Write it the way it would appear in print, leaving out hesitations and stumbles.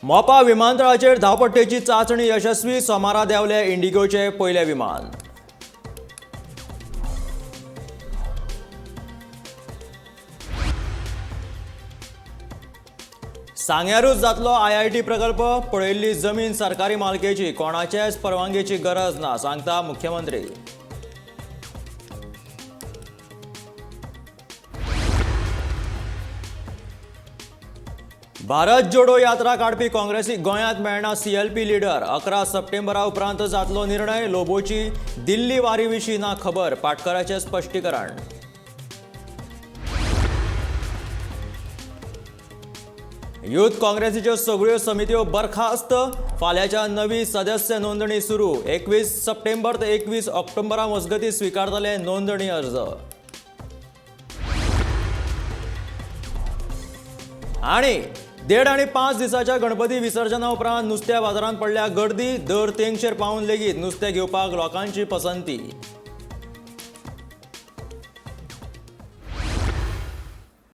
मोपा विमानतळाचेर धांवपट्टेची चांचणी यशस्वी. सोमारा देंवले इंडिगोचे पयलें विमान. सांग्यारूच जातलो आयआयटी प्रकल्प. पळयल्ली जमीन सरकारी मालकेची, कोणाचेच परवानगेची गरज ना, सांगता मुख्यमंत्री. भारत जोडो यात्रा काडपी काँग्रेसीक गोंयांत मेळना सीएलपी लिडर. 11 सप्टेंबरा उपरांत जातलो निर्णय. लोबोची दिल्ली वारी विशीं ना खबर, पाटकराचें स्पश्टीकरण. यूथ काँग्रेसीच्यो सगळ्यो समित्यो बरखास्त. फाल्यांच्या नवी सदस्य नोंदणी सुरू. 21 सप्टेंबर ते 21 ऑक्टोबरा मजगतीं स्विकारतले नोंदणी अर्ज. आनी 1.5 आणि 5 दिसाच्या गणपती विसर्जना उपरांत नुस्त्या बाजारांत पडल्या गर्दी. दर तेंगशेर पावून लेगीत नुस्तें घेवपाक लोकांची पसंती.